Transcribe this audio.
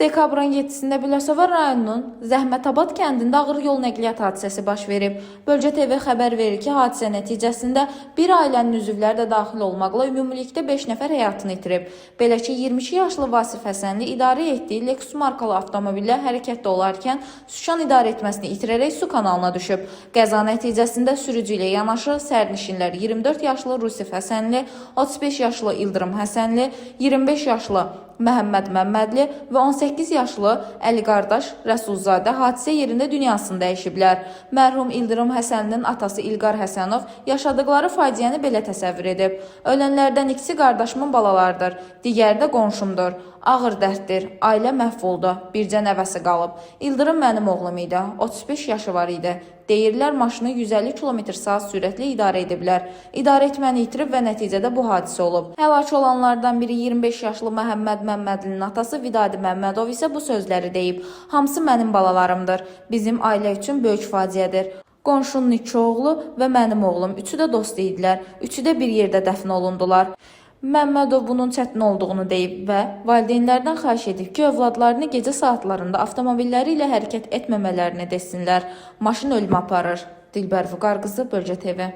Dekabrın 7-sində Biləsuvar rayonunun Zəhmətabad kəndində ağır yol nəqliyyat hadisəsi baş verib. Bölgə TV xəbər verir ki, hadisə nəticəsində bir ailənin üzvləri də daxil olmaqla ümumilikdə 5 nəfər həyatını itirib. Belə ki, 22 yaşlı Vasif Həsənli idarə etdiyi Lexus markalı avtomobillə hərəkətdə olarkən sükan idarə etməsini itirərək su kanalına düşüb. Qəza nəticəsində sürücü ilə yanaşı sərnişinlər 24 yaşlı Rusif Həsənli, 35 yaşlı İldırım Həsənli, 25 yaşlı Məhəmməd Məmmədli və 18 yaşlı Əli qardaş Rəsulzadə hadisə yerində dünyasını dəyişiblər. Mərhum İldırım Həsənlinin atası İlqar Həsənov yaşadıkları faciəni belə təsəvvür edib. Ölənlərdən ikisi qardaşımın balalarıdır, digəri də qonşumdur. Ağır dərddir. Ailə məhv oldu. Bircə nəvəsi qalıb. İldırım mənim oğlum idi. 35 yaşı var idi. Deyirlər maşını 150 km/saat sürətlə idarə ediblər. İdarə etməni itirib və nəticədə bu hadisə olub. Həlak olanlardan biri 25 yaşlı Məhəmməd Məmmədlinin atası Vidadi Məmmədov isə bu sözləri deyib. Hamısı mənim balalarımdır. Bizim ailə üçün böyük faciədir. Qonşunun iki oğlu və mənim oğlum üçü də dost idilər. Üçü də bir yerdə dəfn olundular. Məmmədov bunun çətin olduğunu deyib və valideynlərdən xahiş edib ki, övladlarını gecə saatlarında avtomobilləri ilə hərəkət etməmələrini desinlər. Maşın ölümə aparır. Dilbər Vüqar qızı, Bölgə TV.